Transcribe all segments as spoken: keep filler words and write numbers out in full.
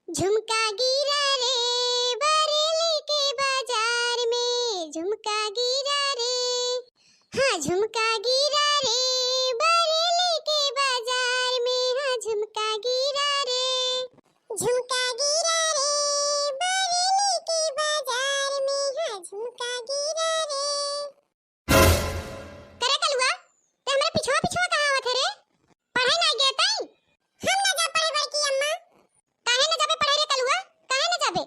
झुमका गिरा रे बरेली के बाजार में, झुमका गिरा रे, हाँ झुमका गिरा रे बरेली के बाजार में, हाँ झुमका गिरा रे, झुमका गिरा रे बरेली के बाजार में, हाँ झुमका गिरा रे। करे कलुआ, ते हमरे पिछवा पिछवा कहाँ आवत है रे? पढ़े ना गए तई? हम ना जा पढ़े बड़की अम्मा। काहे ना जाबे पढ़े रे कलुआ? काहे ना जाबे?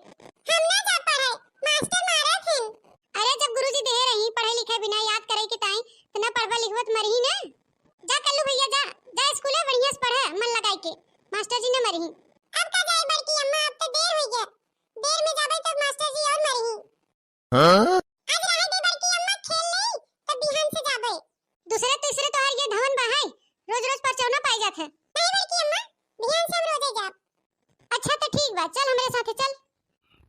हम ना जा पढ़े, मास्टर मारत हैं। अरे जब गुरुजी देहे रही पढ़े लिखे बिना याद करे के ताई, त ना पढ़बा लिखबा त मरही ना। जा कल्लू भैया जा, जा स्कूले बढ़िया से पढ़े मन लगाई के, मास्टर जी ना मरही। अब का जाए बड़की अम्मा, अब तो देर हो गया, देर में जाबे तो मास्टर जी और मरही। हाँ? आज रहे दे बड़की अम्मा, खेल ले, तब बिहान से जाबे। दूसरे तीसरे तोहर ये धवन बा है, रोज रोज परचौना पाई जात है। नहीं बड़की अम्मा, बिहान से हम रोजे जाब। अच्छा तो ठीक बा, चल हमरे साथे चल।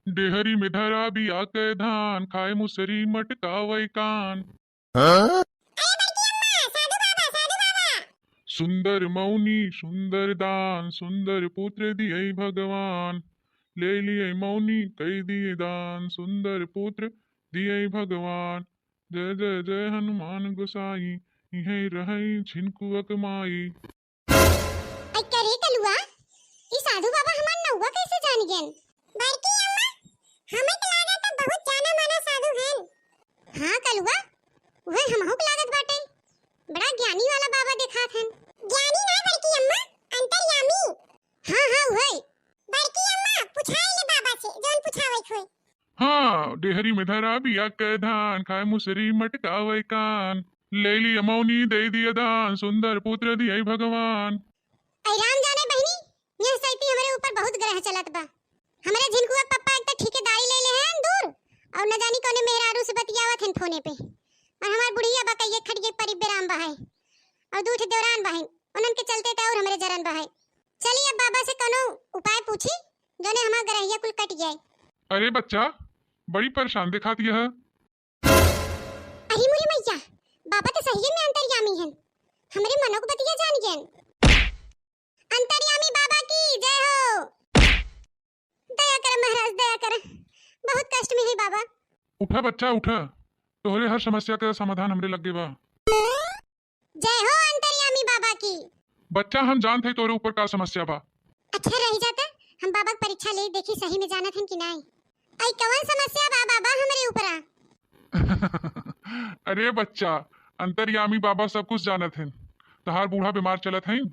डेहरी में धरा बिया के धान, खाए मुसरी मटकावे कान। हाँ? अरे बड़की अम्मा, साधु बाबा, साधु बाबा। सुंदर मौनी सुंदर दान, सुंदर पुत्र दिए भगवान। ले लिए मौनी कई दिए दान, सुंदर पुत्र दिए भगवान। जय जय जय हनुमान गोसाई, इहे रहई झिनकुआ के माई। आई करे कलुआ, ई साधु बाबा हमार नौवा कैसे जान गयन? बड़की अम्मा, हमें तो लागत है बहुत जाना माना साधु हैं। हाँ कलुआ, वह हमहू के लागत बाटे, बड़ा ज्ञानी वाला बाबा देखात हन। ज्ञानी ना बड़की अम्मा, अंतर्यामी। हाँ हाँ वही। बड़की अम्मा, पुछाई ले बाबा से, जौन पुछावे के होई। हाँ, डेहरी में धरा बिया के धान, खाए मुसरी मटकावे कान। ले ली अमौनी दे दिया दान, सुंदर पुत्र दिए भगवान। ऐ राम जाने बहिनी, यह सैती हमरे ऊपर बहुत ग्रह चलत बा। हमरे झिनकुआ पप्पा एक तो ठेकेदारी ले ले हैं दूर, और न जानी कौने मेहरारू से बतियावत हैं फोने पे, और हमार बुढ़िया बा कहिए खटिए परी बेराम बा है, और दू ठे देवरान बा है, उन्हन के चलते तो और हमरे जरन बा है। चली अब बाबा से कोनो उपाय पूछी, जोने हमार ग्रहिया कुल कट जाए। अरे बच्चा, बड़ी परेशान दिखात यह। अरे मोरी मैया, बाबा तो सही में अंतर्यामी हैं, हमरे मनोक बतिया जान गयन। अंतर्यामी बाबा की जय हो। दया कर महाराज, दया कर, बहुत कष्ट में है बाबा। उठा बच्चा, उठा, तोहरे हर समस्या का समाधान हमरे लगे बा। जय हो अंतर्यामी बाबा की। बच्चा, हम जानत हई तोरे ऊपर का समस्या बा। अच्छा रह जाता, हम बाबा के परीक्षा ले देखी सही में जानत हन कि नाई। आई कवन समस्या बा बाबा हमरे ऊपरा? अरे बच्चा, अंतर्यामी बाबा सब कुछ जानत हन। तहार बूढ़ा बीमार चलत हईन।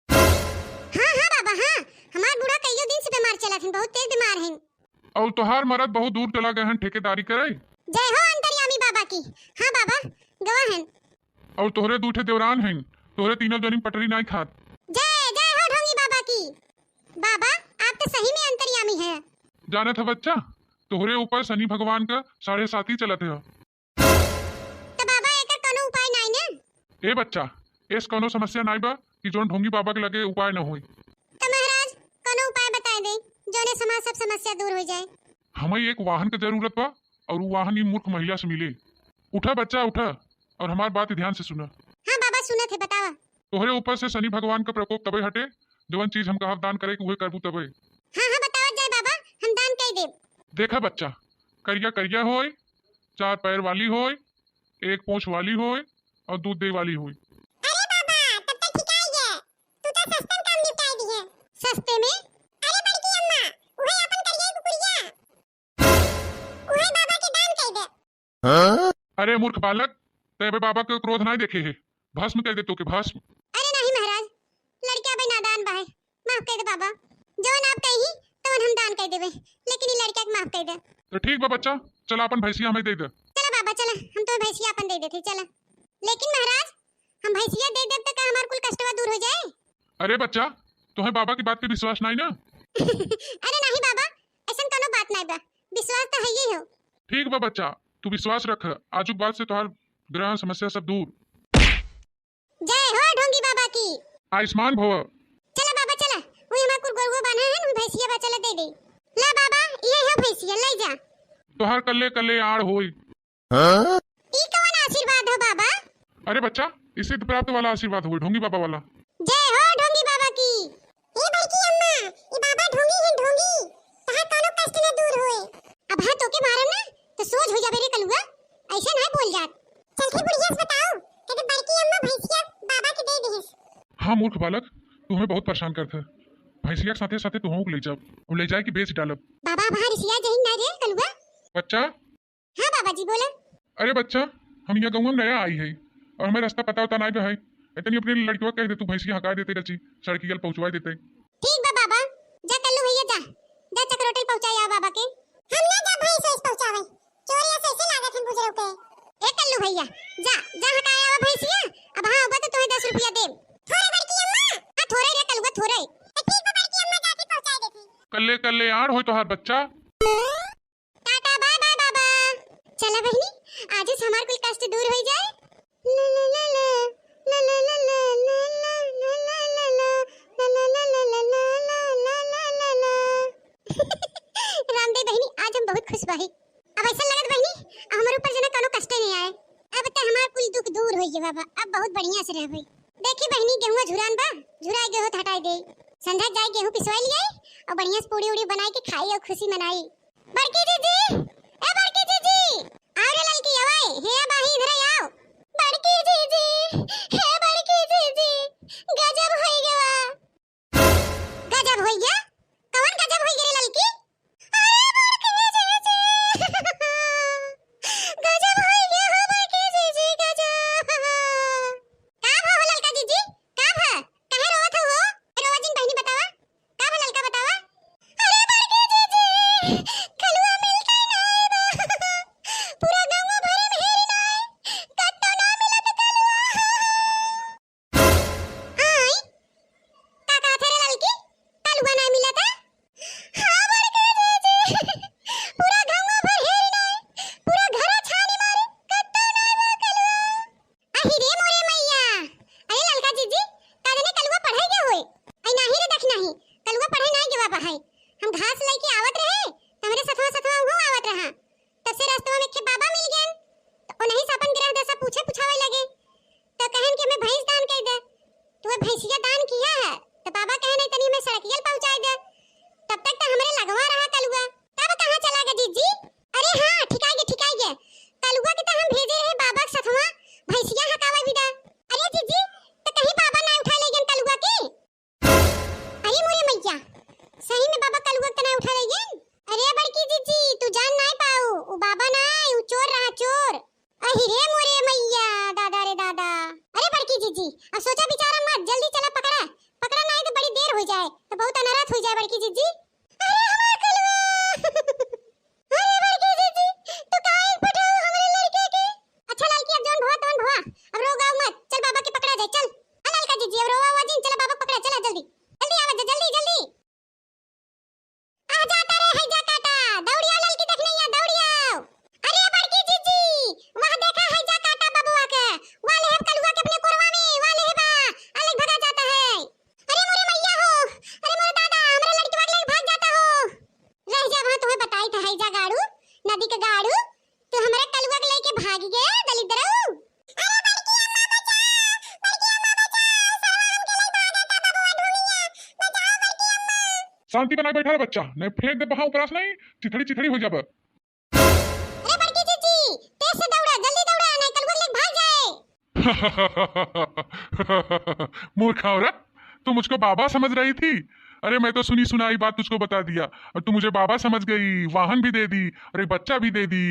हाँ हाँ बाबा हाँ, हमार बूढ़ा कईयो दिन से बीमार चलत हन, बहुत तेज बीमार हन। और तोहार मरद बहुत दूर चला गए हैं ठेकेदारी करे। जय हो अंतर्यामी बाबा की। हाँ बाबा, गवा हन। और तोहरे दू ठे देवरान हैं, तोहरे तीनों जनी पटरी नाई खात। जय जय हो ढोंगी बाबा की। बाबा, आप तो सही में अंतर्यामी हैं। जानत है बच्चा, तोहरे ऊपर शनि भगवान का साढ़े साती चलत है। तो बाबा, एकर कोनो उपाय नाई ना? ए बच्चा, एस कोनो समस्या नाई बा कि जोन ढोंगी बाबा के लगे उपाय न होई। तो महाराज, कोनो उपाय बताए दे, जोने समाज सब समस्या दूर हो जाए। हमें एक वाहन के जरूरत बा, और वो वाहन ई मूर्ख महिला से मिले। उठा बच्चा, उठा, और हमार बात ध्यान से सुना। हाँ बाबा, सुनत है, बतावा। तोहरे ऊपर से शनि भगवान का प्रकोप तबे हटे, जवन चीज हम कहब दान करे के उहे करबू तबे। हाँ हाँ, बतावत जाए बाबा, हम दान कई देब। देखा बच्चा, करिया करिया होए, चार पैर वाली होए, एक पोंछ वाली होए और दूध दे वाली होए। अरे बाबा, तब तक ठिकाई गए, तू तो सस्ते में काम निपटाई दी है। सस्ते में? अरे बड़की अम्मा, उहे अपन करिया कुकुरिया, उहे बाबा के दान कई दे। अरे मूर्ख बालक, तै अबे बाबा के क्रोध नाई देखे है, भस्म कई दे तोके, भस्म। अरे नहीं महाराज, लड़का अबे नादान बा है, माफ कई दे बाबा, जवन आप कही तवन हम दान कई देबे, लेकिन ई लड़का के माफ कई दे। तो ठीक बा बच्चा, चला अपन भैंसिया हमें दे दे। चला बाबा चला, हम तो भैंसिया अपन दे देते, चला। लेकिन महाराज, हम भैंसिया दे देब तो का हमार कुल कष्टवा दूर हो जाए? अरे बच्चा, तोहे बाबा की बात पे विश्वास नाई ना? अरे नहीं बाबा, ऐसन कोनो बात नाई बा, विश्वास तो है ही हो। ठीक बा बच्चा, तू विश्वास रख, आजुक बाद से तोहार ग्रह समस्या सब दूर। जय हो ढोंगी बाबा की। आयुष्मान भव। चला बाबा चला, वही हमार कुल गोरुआ बांधा है, वही भैंसिया बा, चला दे दे। ला बाबा, ये है भैंसिया, ले जा। तोहार कल्ले कल्याण होई। ई कवन आशीर्वाद हो बाबा? अरे बच्चा, ई सिद्ध प्राप्त वाला आशीर्वाद होई, ढोंगी बाबा वाला। जय हो ढोंगी बाबा की। ए बड़की अम्मा, ई बाबा ढोंगी हैं, ढोंगी। होइ जाबे रे कलुआ, अइसे नाहीं बोल जात। चल के बुढ़िया से बताओ, कहते बड़की अम्मा भैंसिया बाबा के दे दिहिस। हाँ मूर्ख बालक, तू हमें बहुत परेशान करत है। भैंसिया के साथे साथे तोहू के ले जाब, और ले जाए के बेच डालब। बाबा, अब हाँ रिसिया जहिन ना रे कलुआ। बच्चा। हाँ बाबा जी, बोला। अरे बच्चा, हम यहाँ गाँव में नया आई है और हमें रास्ता पता उता नाहीं बा है। ए तनी अपने लड़कवा कह दे, तू भैंसिया हका देते रची, सड़कियल पहुँचवा देते। ठीक बा बाबा, जा कल्लू भैया जा, जा चकरोटे पहुँचाई आ बाबा के। हम ना जा भैंस वैस पहुँचावे, चोरिया से ऐसे लागत हम बुजरऊ के। ए कल्लू भैया, जा, जा हका आवा भैंसिया, अब हाँ उबा तो तुम्हें दस रुपया देब। थोड़े बड़की अम्मा। हाँ थोड़े रे कलुआ थोड़े। ए ठीक बा बड़की अम्मा, जाके पहुँचाई देती। कल्ले कल्याण होय तोहार बच्चा। टाटा बाय बाय बाबा। चला बहिनी, आज से हमार कुल कष्ट दूर हो जाए। ला ला ला ला, ला ला ला ला। रामदेव बहिनी, आज हम बहुत खुश बाही। अब ऐसा लगत बहिनी, अब हमारे ऊपर जना कोनो कष्टे नहीं आए। अब ते हमार कुल दुख दूर होई गे बाबा, अब बहुत बढ़िया से रहबे। देखी बहिनी, गेहूं झुरान बा, झुराए गेहूं हटाई दे। संझा जाए गेहूं पिसवाई लियाई और बढ़िया से पूड़ी उड़ी बनाई के खाई और खुशी मनाई। बड़की जीजी, ए बड़की जीजी, आओ रे ललकी, आवाए, हे बाही इधर आओ। बड़की जीजी, हे बड़की जीजी, गजब होई गवा। गजब होई गया? कवन गजब होई गया रे ललकी? अरे बड़की जीजी, गजब होई गया हो बड़की जीजी, गजब। का भा हो ललका जीजी, का भा? काहे रोवत हो? रोवा जिन बहिनी बतावा, का भा ललका बतावा? अरे बड़की जीजी, कलुआ मिलता ही नहीं बा। पूरा गाँव भरे में हेरी नहीं, कत्तो ना मिलत कलुआ। आई, का कहत है रे ललकी? कलुआ ना मिलत है? हाँ बड़की जीजी, पूरा गाँव भर हेरी नहीं, पूरा घर छानी मारे, कत्तो ना बा कलुआ। अहि रे मोरे मैया, अरे ललका जीजी, का जने कलुआ पढ़े गए होए? आई नाही रे, देख नाही, कलुआ पढ़े नाही गवा बा है। हम घास लेके आवत रहे, त हमरे सथवा सथवा उहो आवत रहा। तब से रस्तवा में एक ठे बाबा मिल गए, त उन्हीं से अपन ग्रह दशा पूछे पुछावे लगे। त कहन कि हमें भैंस दान कर दे, तो वह भैंसिया दान किया है, त बाबा कहे नहीं तनी हमें सड़कियल पहुँचाए दे। तब तक त हमरे लगवा रहा कलुआ, तब कहाँ चला गया जीजी? अरे हाँ, ठिकाई गया, ठिकाई गया। कलुआ के त हम भेजे रहे बाबा के सथवा, भैंसिया हकावे बिदा। अरे जीजी, त कहीं बाबा ना उठा ले गन कलुआ के? अरे मोरे मैया, सही में बाबा कलुआ के त ना उठा ले गन? अरे बड़की जीजी, तू जान ना पाऊ, उ बाबा ना, उ चोर रहा, चोर। अहि रे मोरे मैया, दादा रे दादा। अरे बड़की जीजी, अब सोचा विचारा मत, जल्दी चला पकड़ा, पकड़ा नाही तो बड़ी देर हो जाए, तो बहुत अनरथ हो जाए बड़की जीजी। अरे हमार कलुआ। अरे बड़की जीजी, तू काहे पटाऊ हमरे लड़के के? अच्छा ललकी, अब जौन भवा तौन भवा, अब रो गाओ मत, चल बाबा के पकड़ा जाए, चल। आ ललका जीजी, अब रोवा आवा जिन, चला बाबा पकड़ा, चला जल्दी, जल्दी आवा जा, जल्दी, जल्दी। आ जाता रे, है जा काटा, दौड़िया ललकी देखने या, दौड़िया। अरे बड़की जीजी, वह देखा है जा काटा बबुआ के, वाह लेहब कलुआ के अपने कोरवा में, वाह लेहबा, अलग भगा जाता है। अरे मोरे मैया हो, अरे मोरे दादा, हमरे लड़कवा के लेके भाग जाता हो। रह जा, वहाँ तुम्हें बताई था, है जा गाड़ू, नदी के गाड़ू, तू हमरे कलुआ के लेके भागी गए, दलिद्रऊ। अरे बड़की अम्मा बचाओ, बड़की अम्मा बचाओ, सरवा हमके लेके भागा था बबुआ ढोंगिया, बचाओ बड़की अम्मा। शांति बनाए बैठा रे बच्चा, नहीं फेंक दे बहा ऊपर से नहीं, चिथड़ी चिथड़ी हो जाबे। अरे बड़की जीजी, तेज से दौड़ा, जल्दी दौड़ा, नहीं कलुआ लेके भाग जाए। मूर्ख औरत, तू मुझको बाबा समझ रही थी? अरे मैं तो सुनी सुनाई बात तुझको बता दिया और तू मुझे बाबा समझ गई, वाहन भी दे दी और एक बच्चा भी दे दी।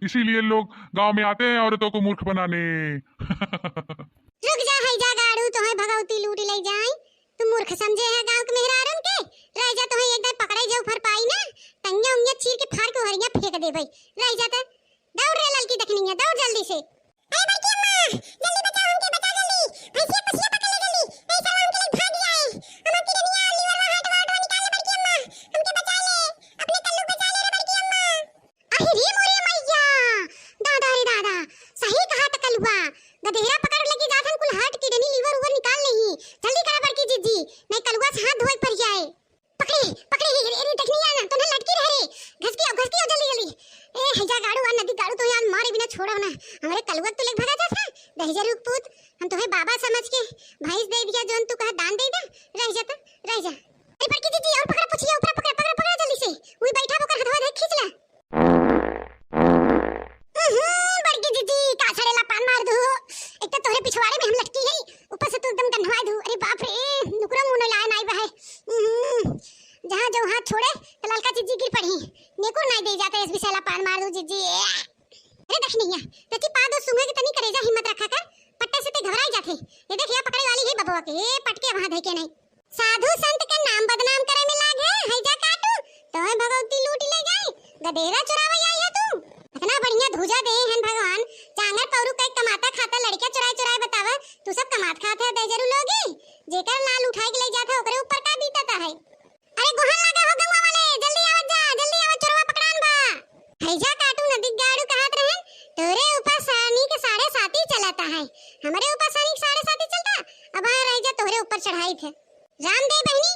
इसीलिए लोग गांव में आते हैं औरतों को मूर्ख बनाने। रुक जा, है जा गाड़ू, तोहे भगवती लूट ले जाए। तू मूर्ख समझे है गांव के मेहरारून के? रह जा, तोहे एक दाई पकड़े जाऊ फर पाई ना, टंगिया उंगिया चीर के फाड़ के ओहरिया फेंक देबे। रह जा त, दौड़ रे ललकी देखनी है, दौड़ जल्दी से। अरे बड़की अम्मा, जल्दी बचाओ हमके, बचाओ जल्दी। भैंसिया पसिया पकड़ ले जल्दी। नहीं सरवा हमके लेके भाग गया है। हमार किडनिया, लिवरवा, हार्टवा, हार्टवा निकाल ले बड़की अम्मा। हमके बचा ले, अपने कल्लू बचा ले रे बड़की अम्मा। अहि रे मोरे मैया, दादा रे दादा, सही कहा त कलुआ। गधेरा पकड़ लेके जाथन कुल हार्ट, किडनी, लिवर उवर निकाल लेही। जल्दी करा बड़की जीजी, नहीं कलुआ से हाथ धोए पड़ जाए। पकड़े, पकड़े, ए, ए, ए, देखनी यार, तो ना लटकी रहे रे। घसकी आओ, घसकी आओ, जल्दी, जल्दी। ए, हैजा गाड़ू, आ नदी गाड़ू, तो यार मारे बिना छोड़ा ना। हमारे कलुआ तू लेके भागा जात है, दहिजर पूत। हम तोहे बाबा समझ के भैंस दे दिया, जोन तू कहा दान दे दे, रह जा त, रह जा। अरे बड़की जीजी, और पकड़ा पुछिया, ऊपर पकड़ा, पकड़ा, पकड़ा जल्दी से। वही बैठा, ओकर हथवा धर, खींच ला। जो हाथ छोड़े तो ललका जिज्जी गिर पड़ी। नेकुर नाई दे जाता, एस बिसैला पाद मार दू जिज्जी। अरे दखिनिया, तकी पाद सूंघे के तनी करेजा हिम्मत रखा कर, पट्टे से ते घबराई जाथे। ये देख, या पकड़े वाली है बबुआ के, ये पटके वहाँ धइके नहीं। साधु संत के नाम बदनाम करे में लाग है, है जा काटू, तोहे भगवती लूट ले जाई, गदेरा चुरावे आई है तू। इतना बढ़िया धुजा दे हन भगवान, चांगर पौरू कई कमाता खाता लड़किया चुराए चुराए बतावे, तू सब कमात खात है दहजरू लोगी, जेकर लाल उठाए के ले जात है ओकरे ऊपर का बीतता है। अरे गोहन लागा हो गंगवा वाले, जल्दी आवत जा, जल्दी आवत, चोरवा पकड़ान बा। हैजा काटू नदी गाड़ू कहत रहन, तोरे ऊपर सानी के साढ़े साती चलता है, हमरे ऊपर सानी के साढ़े साती चलता, अब हाँ रह जा तोहरे ऊपर चढ़ाई थे। रामदेव बहिनी,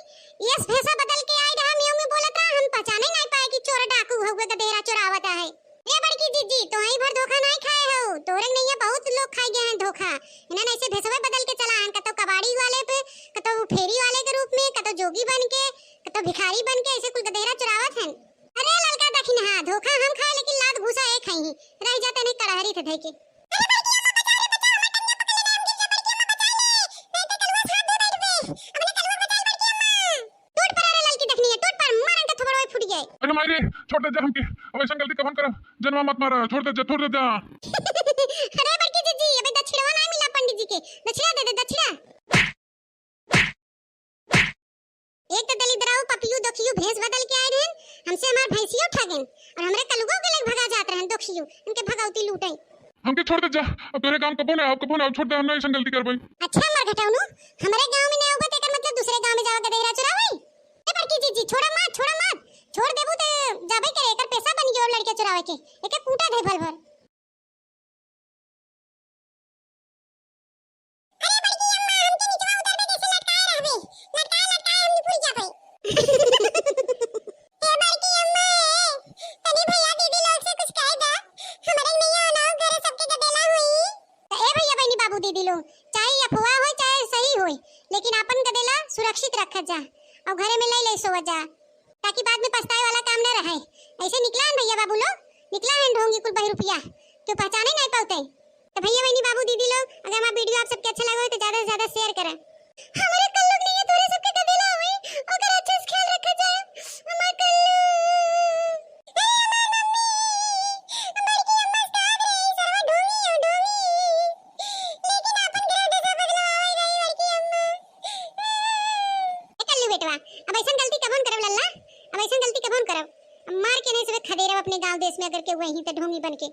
यस भेसा बदल के आई रहा, म्यों में बोलत रहा, हम पहचाने नहीं पाए कि चोर डाकू हउवे गदेरा चोरावत है। ए बड़की जिज्जी, तोहई भर धोखा नाई खाए हो, तोरे नैया बहुत लोग खाई गए हैं धोखा। इन्हन ऐसे भेसवे बदल के चला हन, कतो कबाड़ी वाले पे, कतो फेरी वाले के रूप में, कतो जोगी बन के, कतो भिखारी बन के, ऐसे कुल गदेरा चुरावत हन। अरे ललका दखिनहा, धोखा हम खाए लेकिन लात घूसा एक खाई ही, रह जाते नहीं कड़हरी थे धई के। टूट पर, अरे ललकी दखिनिया, टूट पर, मारन के थोबड़वा फूट जाए। अरे माई रे, छोड़ दे जा हमके, अब ऐसा गलती कबहन करब, जनवा मत मारा, छोड़ दे जा, छोड़ दे जा। अरे बड़की जिज्जी, अबे दक्षिणवा ना मिला पंडित जी के, दक्षिणा दे दे, दक्षिणा। एक तो दलिद्राऊ पपियू दोखियू भेस बदल के आए रहन, हमसे हमार भैंसियो ठगेन और हमरे कलुगो के लेके भगा जात रहन दोखियू, इनके भगौती लूटे। हमके छोड़ दे जा, अब तोरे गाँव कबो ना, अब कबो ना, अब छोड़ दे, हम ना ऐसा गलती करबे। अच्छा मर घटौनू, हमरे गाँव में नहीं आउबे तो एकर मतलब दूसरे गाँव में जावा गदेरा चुरावे? ए बड़की जिज्जी, छोड़ा मत, छोड़ा मत, छोड़ देबू तो जाबे करे, एकर पेशा बन गयो लड़के चुरावे के, एके कूटा दे भल भर। अरे बड़की अम्मा, हमके निचवा उतर दे, जैसे लटकाए रहबे, लटकाए, लटकाए हम निपुर जाबे। ए बड़की अम्मा, ए, तनी भैया दीदी लोग से कुछ कह दा, हमरे नैया अनाव घरे सबके गदेला हुई। तो ए भैया बहनी बाबू दीदी लोग, चाहे अफवाह होए चाहे सही होए, लेकिन आपन गदेला सुरक्षित रखत जा और घरे में ले ले सोवत जा, ताकि बाद में पछताए वाला काम न रहे। ऐसे निकला है भैया बाबू लोग, निकला है ढोंगी कुल बहिरुपिया, क्यों पहचाने नहीं पाते। तो भैया बहनी बाबू दीदी लोग, अगर हमारा वीडियो आप सबके अच्छा लगा हो तो ज्यादा से ज्यादा शेयर करें। हमारे कल लोग नहीं है, थोड़े सबके गदेला हुई, अगर अच्छे से ख्याल रखा जाए। हमारे कल ए कल्लू बेटवा, अब ऐसन गलती कबहुन करब लल्ला, अब ऐसन गलती कबहुन करब। अब मार के नहीं सबे खदेरब अपने गांव देश में, अगर केहू वहीं ते ढोंगी बन के।